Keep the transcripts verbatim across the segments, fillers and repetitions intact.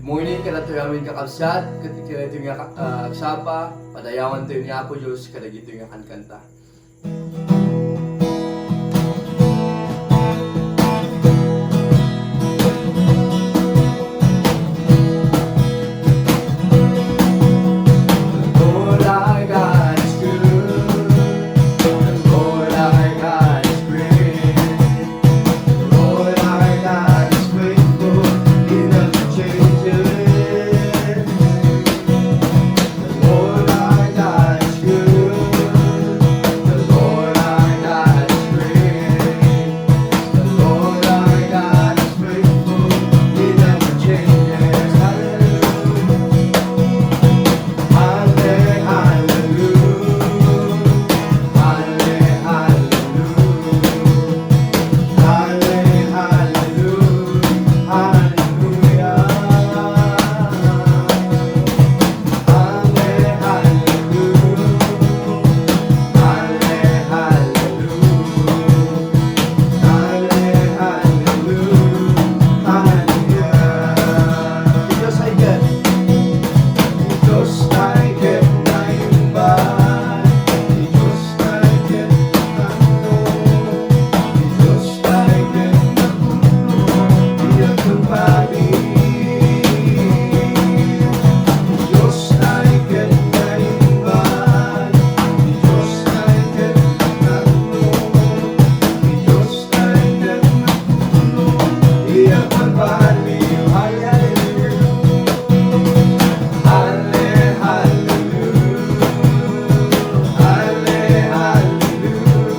Morning kadatoy amin kakabsat, ket iti daytoy nga ka-, ah, agsapa, padayawantayo ni Apo Dios kadagitoy nga kankanta. Lord our God is good. The Lord our God is great. The Lord our God is faithful. He never changes. The Lord our God is good. The Lord our God is great. The Lord our God is faithful. He never changes. Hallelujah. Halle-, hallelujah. Halle-, hallelujah. Halle-, hallelujah. Hallelujah. Halle-, hallelujah. Halle-, hallelujah. Halle-, hallelujah. Hallelujah. Because I get Dios tayo ket naimbag, Dios tayo ket nakanto, Dios tayo ket napuno, diak magbali. Dios tayo ket naimbag, Dios tayo ket nakanto, Dios tayo ket napuno, diak magbali. Hallelujah. Halle-, hallelujah. Halle-, hallelujah.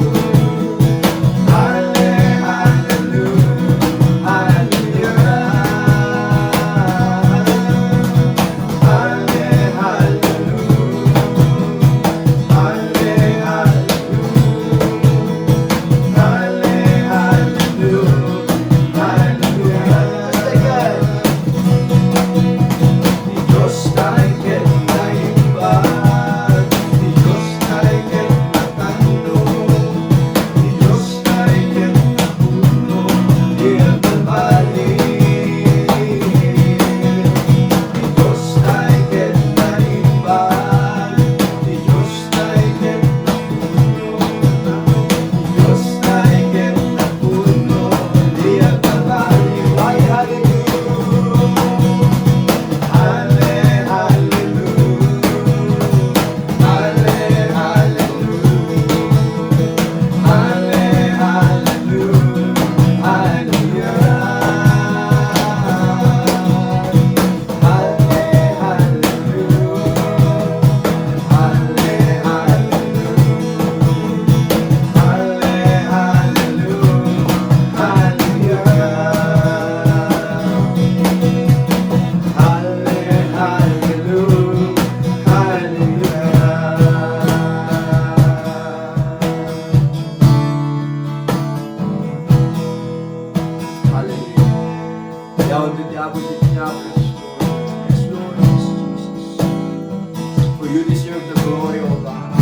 Halle-, hallelujah. Hallelujah. Halle-, hallelujah. Halle-, hallelujah. Halle-, hallelujah. Hallelujah. Dios tayo ket naimbag, Dios tayo ket nakanto, Dios tayo ket napuno, diak magbali. Dios tayo ket naimbag, Dios tayo ket napuno, Dios tayo ket napuno, diak magbali. Ay, hallelujah. Halle-, hallelujah. Halle-, hallelujah. Halle-, hallelujah. Hallelujah. Halle-, hallelujah. Halle-, hallelujah. Halle-, hallelujah. Hallelujah. Halle-, hallelujah. Hallelujah. Hallelujah. Yaon ti Apo, ti Apo. Yes, Lord. Yes, Jesus. For you deserve the glory, O God.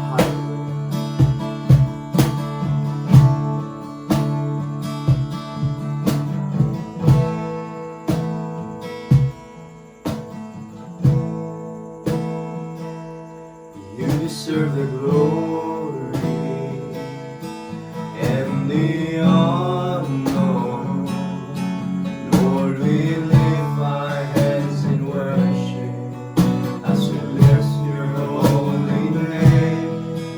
Hallelujah. You deserve the glory and the honor. Lord, we lift our hands in worship as we bless your holy name.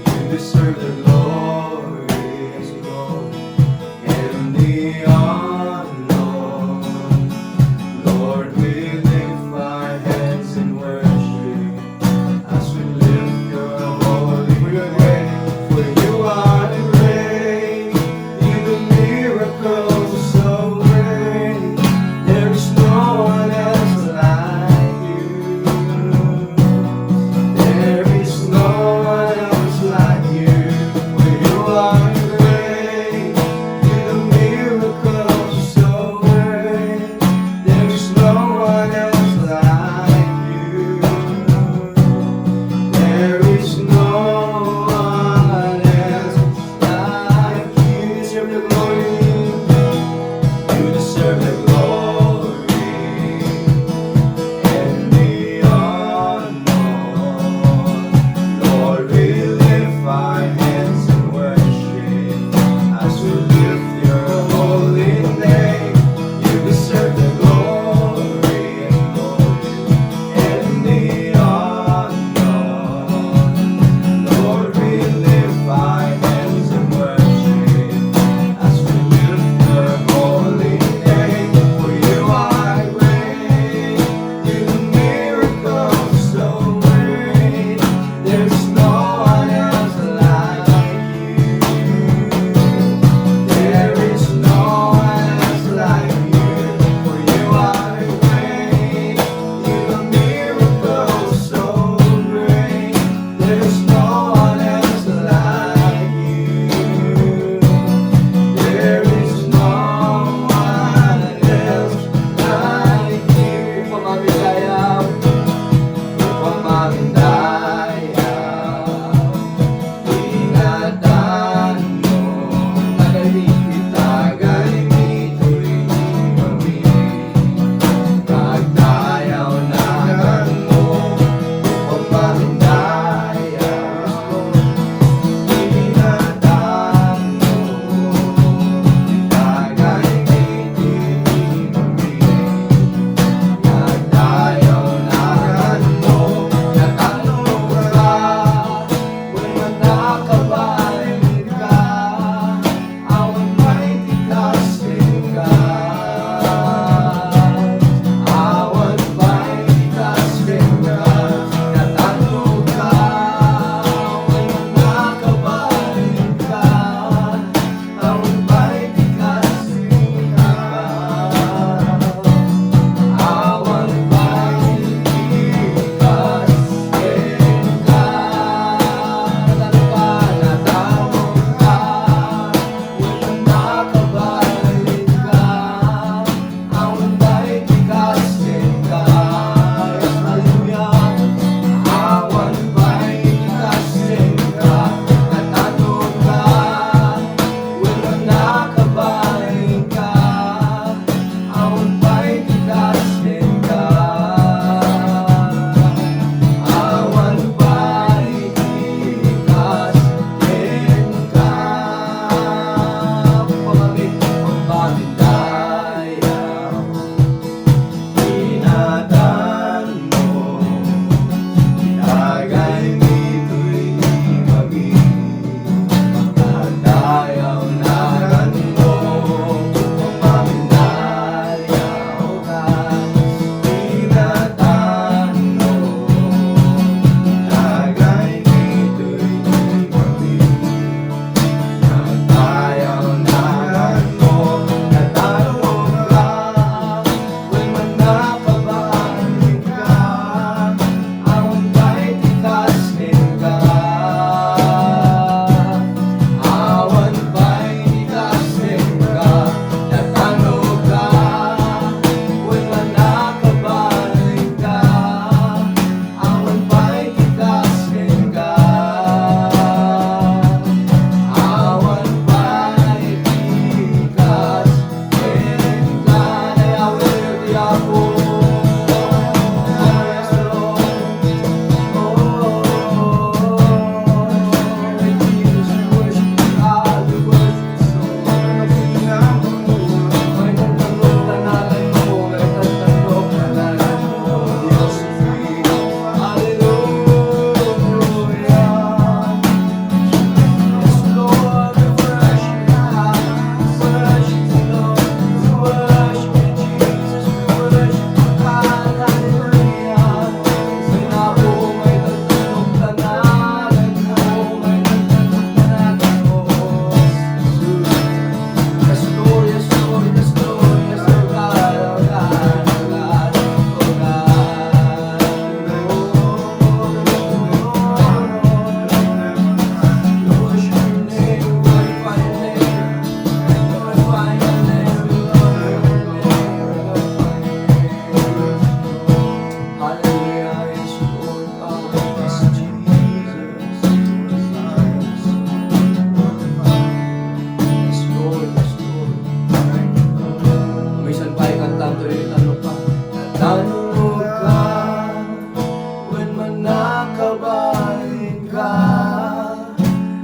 You deserve the glory and the honor. Lord, we lift our hands in worship as we lift your holy name. For you are great, you do miracles so great. There is no one else like you. There is no one else like you.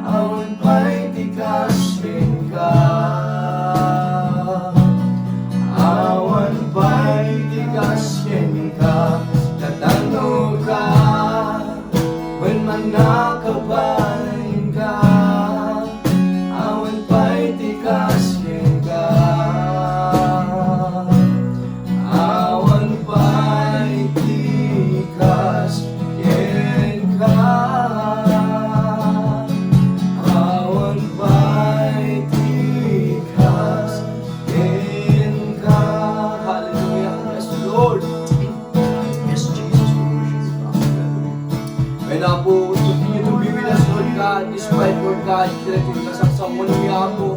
Awan pay ti kas kenka. Awan pay ti kas kenka. Tatangngolka wen mannakabainka. Awan pay ti kas kenka. Awan pay ti kas kenka. Awan pay ti kas kenka. Hallelujah. Yes, Lord. Yes, Jesus, we worship you, God. Amen, Apo, continue to be with us, Lord God, despite, Lord God, the kasaksawan mi, Apo,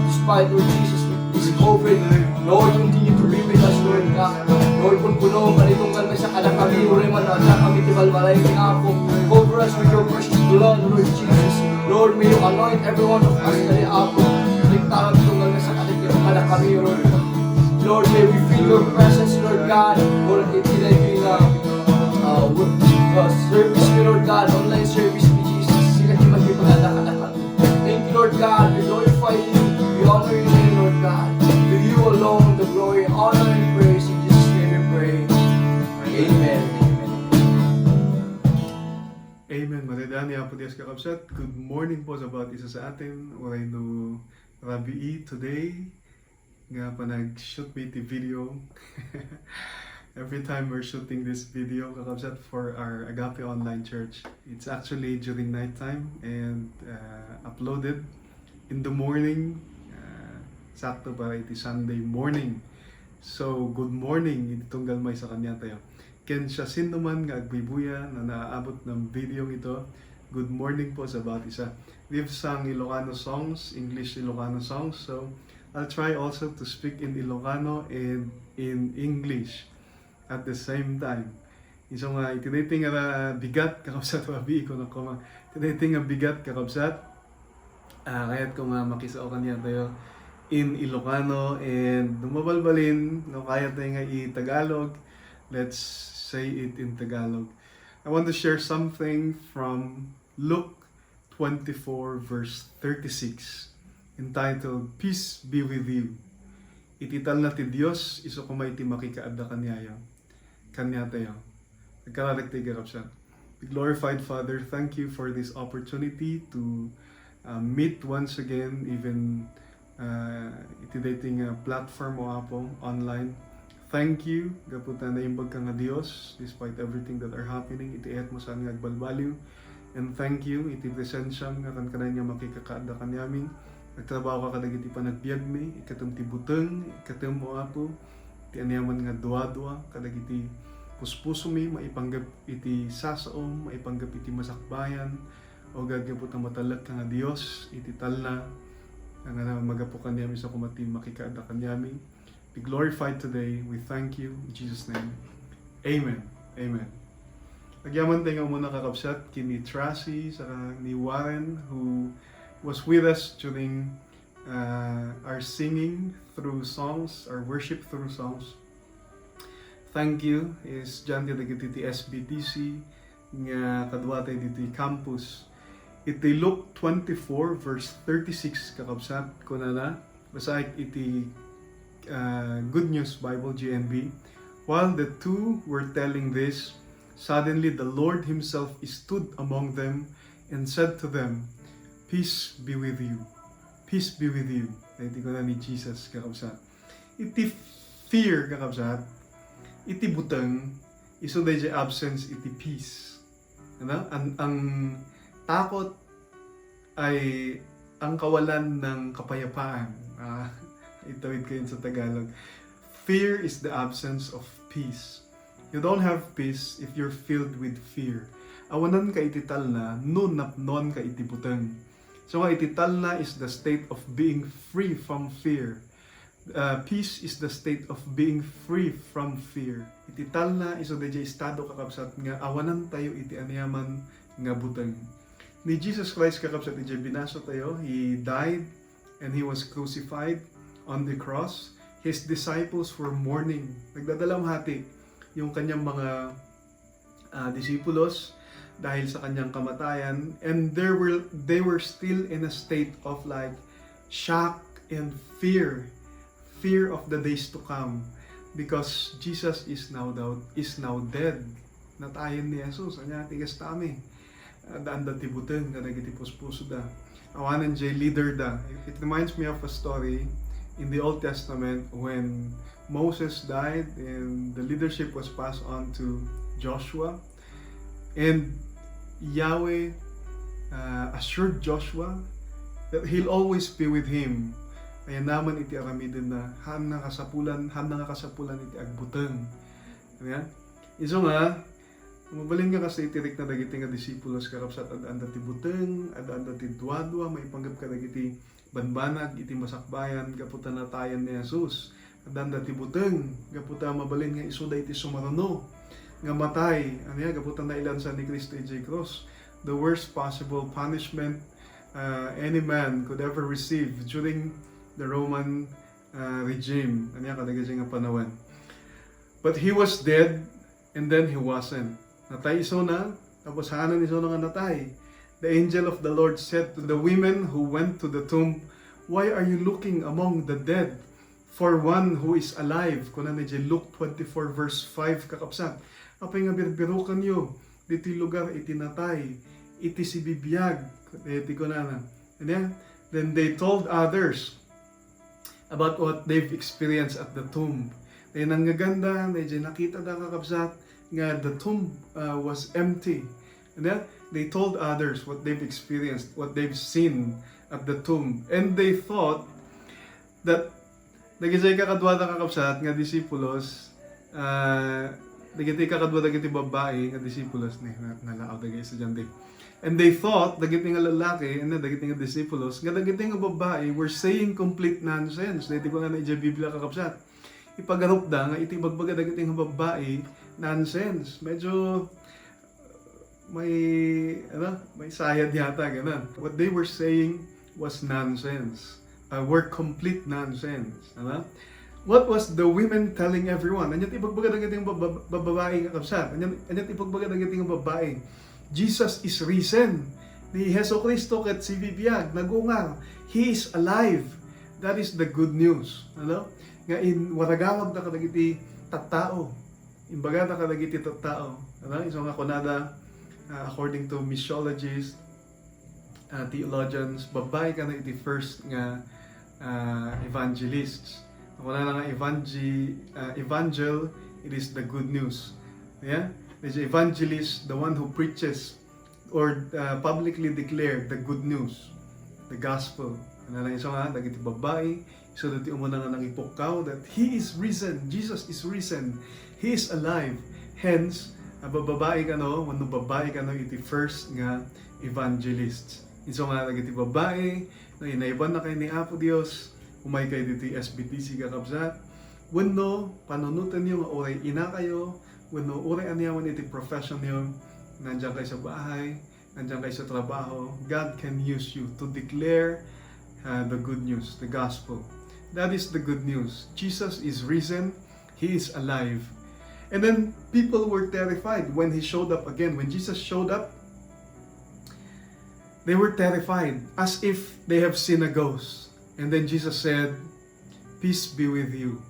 despite, Lord Jesus, this COVID, Lord, continue to be with us, Lord God. Lord, punpuno, panitunggal may sa kadakami, uray man, kadakami, ti balbalay, Apo. Cover us with your precious blood, Lord Jesus. Lord, may you anoint every one of us today, Apo. Panitunggal may sa kadakami, Lord God. Lord, may we feel your presence, Lord God. Lord, iti daytoy nga, uh, wo-, uh, service mi, Lord God, online service mi, Jesus. Sika ti makipaganda kadakami. Thank you, Lord God. We glorify you. We honor your name, Lord God. To you alone the glory, honor, and praise. In Jesus' name we pray. Amen. Amen. Amen. Madaydaan ni Apo Dios, kakabsat. Good morning po sa bawat isa sa atin. Uray no rabii today nga panag-shoot mi ti video. Every time we're shooting this video, kakabsat, for our Agape Online Church, it's actually during night time and, uh, uploaded in the morning. Uh, sakto para iti Sunday morning. So, good morning, iti tunggal maysa kaniatayo. Ken siasinoman nga agbuybuyar nga naaabot nga video ito, good morning po sa bawat isa. We've sung Ilocano songs, English Ilocano songs, so I'll try also to speak in Ilocano and in English at the same time. Isu nga, iti daytoy nga bigat, kakabsat, rabii ko na koma. Iti daytoy nga bigat, kakabsat, ah, kayatko nga makisao kaniatayo in Ilocano, and no mabalbalin, no kayatayo nga i-Tagalog, let's say it in Tagalog. I want to share something from Luke twenty-four, verse thirty-six, entitled, "Peace be with you." Iti talna ti Dios, isu koma iti makikaadda kaniayo, kaniatayo. Agkararag tayo, kakabsat. Glorified Father, thank you for this opportunity to, uh, meet once again, even, uh, iti daytoy nga platform, O Apo, online. Thank you, gapu ta naimbag ka nga Dios, despite everything that are happening, iti ayat mo saan nga agbalbaliw. And thank you, iti presensiam nga kankanayon nga makikakaadda kaniami. Agtrabaho ka kadagiti panagbiagmi, ikkatem ti buteng, ikkatem, O Apo, ti aniaman nga duadua kadagiti puspusomi, maipanggep iti sasaom, maipanggep iti masakbayan, o gapu ta matalek ka nga Dios, iti talna, nga magapu kaniami, isu koma ti makikaadda kaniami. Be glorified today. We thank you in Jesus' name. Amen. Amen. Agyaman tayo nga umuna, kakabsat, ken ni Tracy saka ni Warren, who was with us during, uh, our singing through songs, our worship through songs. Thank you. Is dyan kadagiti ti S B T C nga kaduatayo ditoy campus. Iti Luke twenty-four, verse thirty-six, kakabsat, kunana, basaek iti, uh, Good News Bible, G N B. "While the two were telling this, suddenly the Lord himself stood among them and said to them, 'Peace be with you. Peace be with you.'" Daytoy kuna ni Jesus, kakabsat. Iti fear, kakabsat, iti buteng, isu daydiay absence iti peace. Ano? Ang, ang takot ay ang kawalan ng kapayapaan. Ah, itawid ko yun sa Tagalog. Fear is the absence of peace. You don't have peace if you're filled with fear. Awanan ka iti talna no napnoan ka iti buteng. So nga, iti talna is the state of being free from fear. Uh, peace is the state of being free from fear. Iti talna, isu daydiay estado, kakabsat, nga awanantayo iti aniaman nga buteng. Ni Jesus Christ, kakabsat, iti binasa tayo, he died and he was crucified on the cross. His disciples were mourning. Nagdadalamhati yung kanyang mga, ah, disipulos. dahil sa kanyang kamatayan, and there were, they were still in a state of, like, shock and fear, fear of the days to come, because Jesus is now down, is now dead. Natayen ni Jesus, ania ti kasta mi. Adda, adda ti buteng kadagiti puspusoda. Awanen jay leader da. It reminds me of a story in the Old Testament when Moses died and the leadership was passed on to Joshua. And Yahweh, uh, assured Joshua that he'll always be with him. Ayanna man iti aramidenna, haan nga kasapulan, haan nga kasapulan iti agbuteng. Ayan. Isu nga, mabalin nga kasta iti rikna dagiti nga disipulos, kakabsat, adda-adda ti buteng, adda-adda ti duadua, maipanggep kadagiti banbanag iti masakbayan gapu ta natayen ni Jesus. Adda-adda ti buteng gapu ta mabalin nga isuda iti sumaruno nga matay, ania, gapu ta nailansa ni Cristo idiay krus. The worst possible punishment, uh, any man could ever receive during the Roman, uh, regime, ania, kadagiti nga panawen. But he was dead, and then he wasn't. Natay isuna, tapos haanen isuna nga natay. The angel of the Lord said to the women who went to the tomb, "Why are you looking among the dead for one who is alive?" Kuna ni Luke twenty-four verse five, kakabsat. Apay nga birbirokanyo ditoy lugar iti natay, iti sibibiag, iti kunana. And then, then they told others about what they've experienced at the tomb. Then, nangngaganna, dayjay nakitada, kakabsat, nga the tomb, uh, was empty. And then, they told others what they've experienced, what they've seen at the tomb. And they thought that dagiti kakaduada, kakabsat, nga disipulos, ah, dagiti kakadua dagiti babbai nga disipulos, ni, na, nalaaw dagiti estudiante. And they thought, dagiti nga lalaki, and then dagiti nga disipulos, nga dagiti nga babbai were saying complete nonsense. Dagiti kunana idiay Biblia, kakabsat. Ipagarupda nga iti ibagbaga dagiti nga babbai, nonsense. Medyo may, ano, may sayad yata, ganun. What they were saying was nonsense. Uh, were complete nonsense. Ano? What was the women telling everyone? Ania ti ibagbaga dagiti nga bab-, bab-, babbai nga kabsat? Ania, ania ti ibagbaga dagiti nga babbai? "Jesus is risen." Ni Jesu-Cristo ket sibibiag, nagungar. He is alive. That is the good news. Ano? Nga in, waragawagda kadagiti tattao. Imbagada kadagiti tattao, ano? Isu nga kunada, ah, according to missiologists, ah, theologians, babbai kano iti first nga, ah, evangelists. Kunana nga evangel-, ah, evangel, it is the good news. Yeah? The evangelist, the one who preaches or, uh, publicly declare the good news, the gospel. Ano lang isu nga, dagiti babbai, isu dagiti umuna nga nangipukkaw that he is risen, Jesus is risen, he is alive. Hence, a babbai kano, wenno babbai kano iti first nga evangelist. Isu nga dagiti babbai, no inaywanna kay ni Apo Dios, umay kay ditoy S B T C, kakabsat, wenno panunotenyo nga uray ina kayo, wenno uray aniaman iti professionyo, nandiyan kayo sa bahay, nandiyan kayo sa trabaho, God can use you to declare, uh, the good news, the gospel. That is the good news. Jesus is risen. He is alive. And then people were terrified when he showed up again. When Jesus showed up, they were terrified, as if they have seen a ghost. And then Jesus said, "Peace be with you."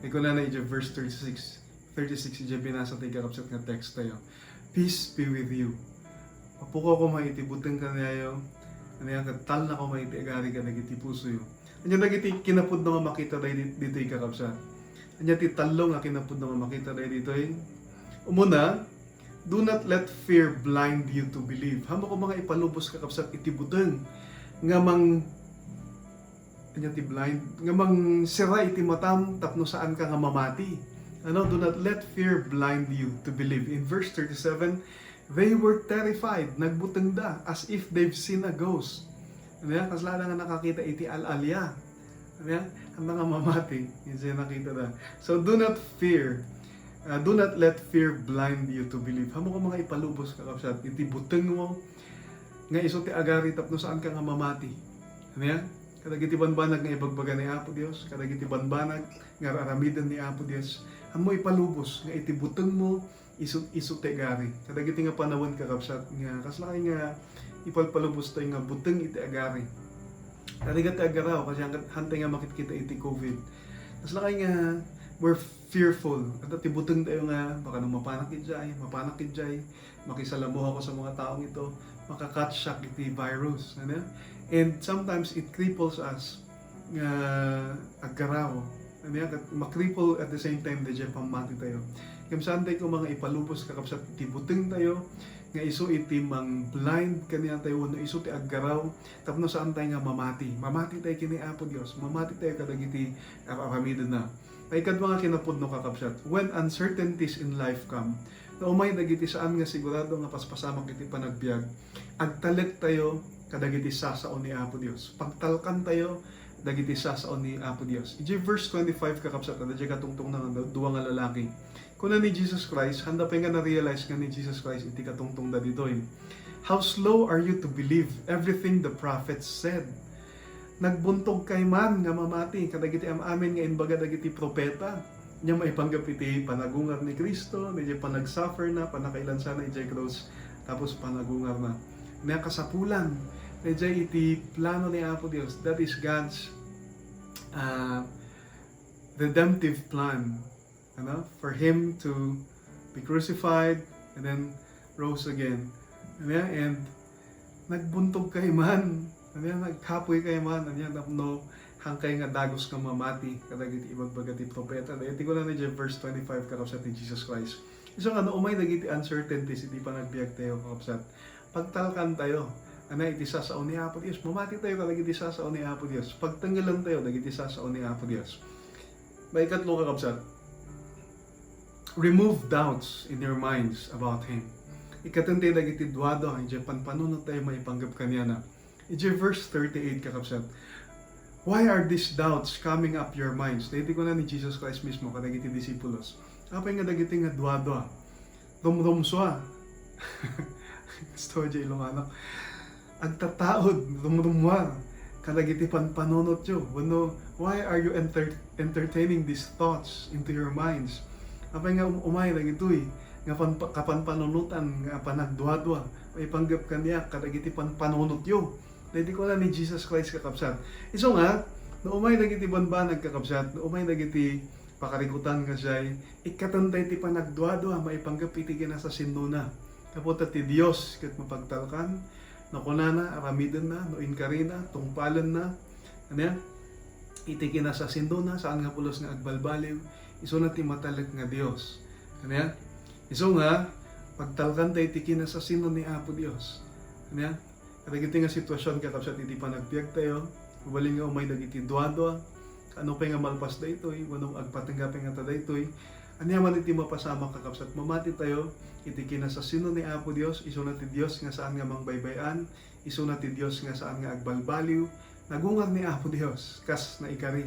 Ikunana iti verse thirty-six. Thirty-six, iti binasa ti kakabsat nga text tayo. "Peace be with you." Mapukaw koma iti buteng kaniayo, ania, ket talna koma iti agari kadagiti pusoyo. Ania dagiti kinapudno nga makita daydi-, ditoy, kakabsat? Ania ti tallo nga kinapudno nga makita daydi ditoy? Umuna, do not let fear blind you to believe. Haanmo koma nga ipalubos, kakabsat, iti buteng nga mang-, ania ti blind? Nga mangsira iti matam tapno saanka nga mamati. Ano, do not let fear blind you to believe. In verse thirty-seven, they were terrified. Nagbutengda as if they've seen a ghost. Ano yan? Kasla nga nakakita iti al-alia. Ano yan? Ania nga mamati. Yan siya nakita da. So, do not fear. Uh, do not let fear blind you to believe. Haanmo koma nga ipalubos, kakabsat, iti butengmo nga isu ti agari tapno saanka nga mamati. Ano yan? Kadagiti banbanag nga ibagbaga ni Apo Dios, kadagiti banbanag nga aramiden ni Apo Dios, haanmo ipalubos nga iti butengmo isu, isu ti agari. Kadagiti nga panawen, kakabsat, nga kasla kay nga ipalpalubos tayo nga buteng iti agari. Kadi nga ti aggaraw, kasi han-, hantay nga makitkita iti covid. Kasla kay nga we're fearful. Adda ti buteng tayo nga, baka no mapanak idiay, mapanak idiay, makisalamuha ko sa mga taong ito, maka-catch siak iti virus. Ano? And sometimes it cripples us nga aggaraw. Ano yan? Kat makripple at the same time, dayjay pammati tayo. Ngem saan tayo kung mga ipalubos, kakabsat, iti buteng tayo, nga isu iti mang-blind kaniya tayo, wenno isu ti aggaraw, tapno saan tayo nga mamati. Mamati tayo kini Apo Dios, mamati tayo kadagiti ar-aramiden na. Ay, kad mga kinapudno, kakabsat, when uncertainties in life come, no umay dagiti saan nga sigurado nga paspasamak iti panagbiag, agtalek tayo kadagiti sasao ni Apo Dios. Pagtalkan tayo dagiti sasao ni Apo Dios. Iti verse twenty-five, kakabsat, adda diay katungtong na nga dua nga lalaki. Kuna ni Jesus Christ, handa pay nga na-realize nga ni Jesus Christ iti katungtong da ditoy. "How slow are you to believe everything the prophets said?" Nagbuntog kay man nga mamati kadagiti am-amin nga imbaga dagiti propeta. Nia maipanggep iti panagungar ni Cristo, iti panagsuffer na, panakailansana idiay cross, tapos panagungar na. Nia kasapulan, iti plano ni Apo Dios. That is God's, uh, redemptive plan. Ano? For him to be crucified and then rose again. Ano? And nagbuntog kay man. Ano? Nagkapoy kay man. Ano? Tapno hangkay nga dagus nga mamati kadagiti ibagbaga ti propeta. Daytoy kuna ni verse twenty-five, kakabsat, ni Jesus Christ. Isu nga no umay dagiti uncertainties iti panagbiag tayo, kakabsat, pagtalkan tayo. Ano? Iti sasao ni Apo Dios. Mamati tayo kadagiti sasao ni Apo Dios. Pagtengngelen tayo dagiti sasao ni Apo Dios. Maikatlo, kakabsat, remove doubts in your minds about Him. Ikkaten tayo dagiti duadua, idiay panpanunot tayo maipanggep kaniana. Idiay verse thirty-eight, kakabsat, "Why are these doubts coming up your minds?" Daytoy kuna ni Jesus Christ mismo kadagiti disipulos. Apay nga dagiti nga duadua, rumrumsua. Gusto diay Ilongano. Agtataud, rumrumua kadagiti panpanunotyo. Wenno, why are you enter-, entertaining these thoughts into your minds? Apay nga um-, umay dagitoy nga pan-, kapanpanunotan nga panagduadua, maipanggep kaniak kadagiti panpanunotyo. Daytoy kuna ni Jesus Christ, kakabsat. Isu nga, no umay dagiti banbanag, kakabsat, no umay dagiti pakarikutan nga siya, ikkaten tayo ti panagduadua maipanggep iti kinasasinnona. Gapu ta ti Dios ket mapagtalkan, no kunana, aramidenna, no inkarina, tungpalenna. Ania? Iti kinasasinnona, saan nga pulos nga agbalbaliw, isuna ti matalek nga Dios. Ania? Isu nga, pagtalkan tayo iti kinasasinno ni Apo Dios. Ania? Kadagiti nga sitwasyon, kakabsat, iti panagbiag tayo, mabalin nga umay dagiti duadua, ano pay nga malpas daytoy, wenno agpatengga pay ngata daytoy, ania man iti mapasamak, kakabsat, mamati tayo iti kinasasinno ni Apo Dios, isuna ti Dios nga saan nga mangbaybay-an, isuna ti Dios nga saan nga agbalbaliw, nagungar ni Apo Dios, kas naikari,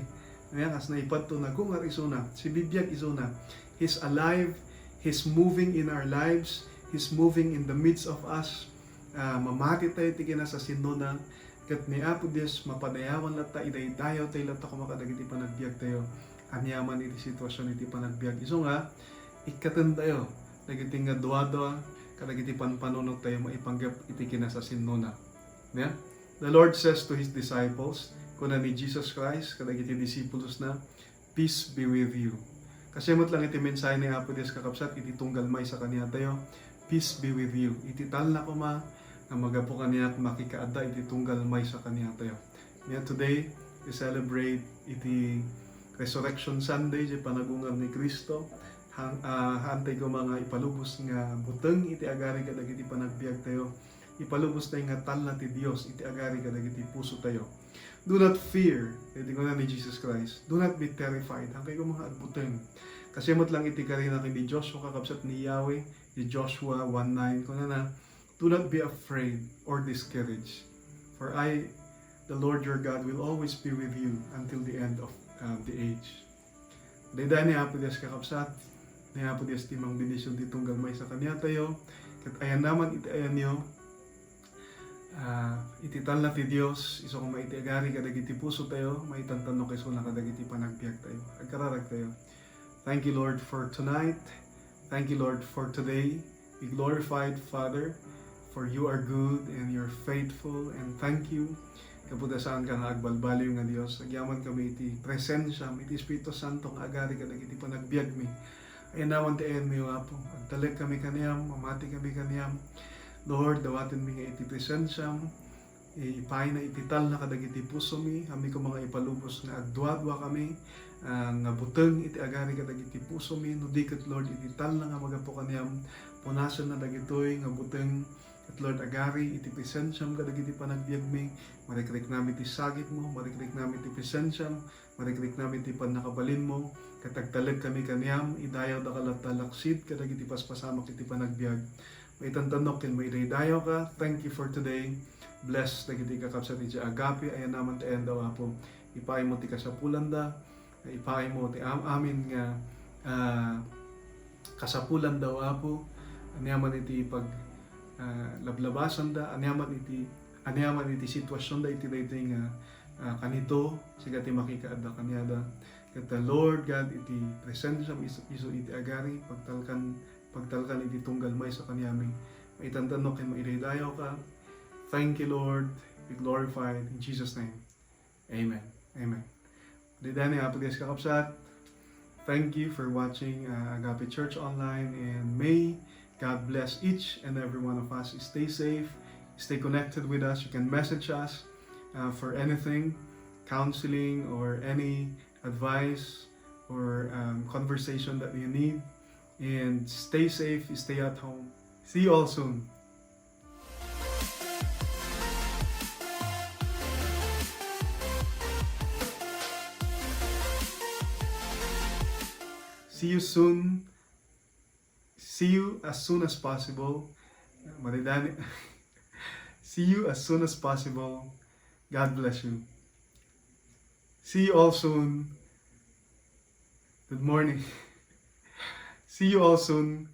ania, kas naipadto, nagungar isuna, sibibiag isuna, He's alive, He's moving in our lives, He's moving in the midst of us, ah, mamati tayo iti kinasasinnona, ket ni Apo Dios mapadayawan latta, idaydayaw tayo latta koma kadagiti panagbiag tayo. Aniaman iti sitwasyon iti panagbiag. Isu nga, ikkaten tayo dagiti nga duadua kadagiti panpanunot tayo maipanggep iti kinasasinnona. Nia? The Lord says to His disciples, kuna ni Jesus Christ kadagiti disipulosna, "Peace be with you." Kasta met lang iti mensahe ni Apo Dios, kakabsat, iti tunggal maysa kaniatayo, "Peace be with you." Iti talna koma nga magapu kaniak makikaadda iti tunggal maysa kaniatayo. Nia today, we celebrate iti Resurrection Sunday, iti panagungar ni Cristo. Han-, ah, hantay koma nga ipalubos nga buteng iti agari kadagiti panagbiag tayo. Ipalubos tayo nga talna ti Dios iti agari kadagiti puso tayo. Do not fear, iti kuna ni Jesus Christ. Do not be terrified. Hangkay koma nga agbuteng. Kasta met lang iti karina ken ni Joshua, kakabsat ni Yahweh, ni Joshua one nine, kunana, "Do not be afraid or discouraged, for I, the Lord your God, will always be with you until the end of, uh, the age." Daydayaw ni Apo Dios, kakabsat, ni Apo Dios ti mangbendision ti tunggal maysa kaniatayo, ket ayanna man iti ayanyo, ah, iti talna ti Dios, isu koma iti agari kadagiti puso tayo, maitantanno isuna kadagiti panagbiag tayo. Agkararag tayo. Thank you, Lord, for tonight. Thank you, Lord, for today. Be glorified, Father, for you are good and you're faithful, and thank you. Gapu ta saan ka nga agbalbaliw nga Dios, agyaman kami iti presensiam, iti Espiritu Santo nga agari kadagiti panagbiagmi. Ayannawan ti ayanmi, O Apo. Agtalek kami kaniam, mamati kami kaniam. Lord, dawatenmi nga iti presensiam, ipaayna iti talna kadagiti pusomi, ammiko nga ipalubos nga agduadua kami, ah, nga buteng iti agari kadagiti pusomi, no di ket, Lord, iti talna nga magapu kaniam, punasenna dagitoy nga buteng, ket, Lord, agari iti presensiam kadagiti panagbiagmi, marikriknam iti sagipmo, marikriknam iti presensiam, marikriknam iti pannakabalinmo, ket agtalek kami kaniam, idayawdaka latta laksid kadagiti paspasamak iti panagbiag. Maitantannok ken maidaydayawka. Thank you for today. Bless dagiti kakabsat iti Agape, ayannaman ti ayanna, O Apo. Ipaaymo ti kasapulanda, ipaaymo ti am-, amin nga, ah, kasapulanda, O Apo. Aniaman iti pag, ah, lablabasanda, aniaman iti, aniaman iti sitwasionda iti daytoy nga, ah, kanito, sika ti makikaadda kaniada. Ket, ah, Lord God, iti presensiam isu, isu iti agari, pagtalkan, pagtalkan iti tunggal maysa kaniami. Maitantannok ken maidaydayawka. Thank you, Lord. Be glorified in Jesus' name. Amen. Amen. Dayta ni Apo Dios, kakabsat. Thank you for watching, uh, Agape Church Online, and may God bless each and every one of us. Stay safe. Stay connected with us. You can message us, uh, for anything, counseling, or any advice or, um, conversation that you need. And stay safe, stay at home. See you all soon. See you soon. See you as soon as possible. Maridani. See you as soon as possible. God bless you. See you all soon. Good morning. See you all soon.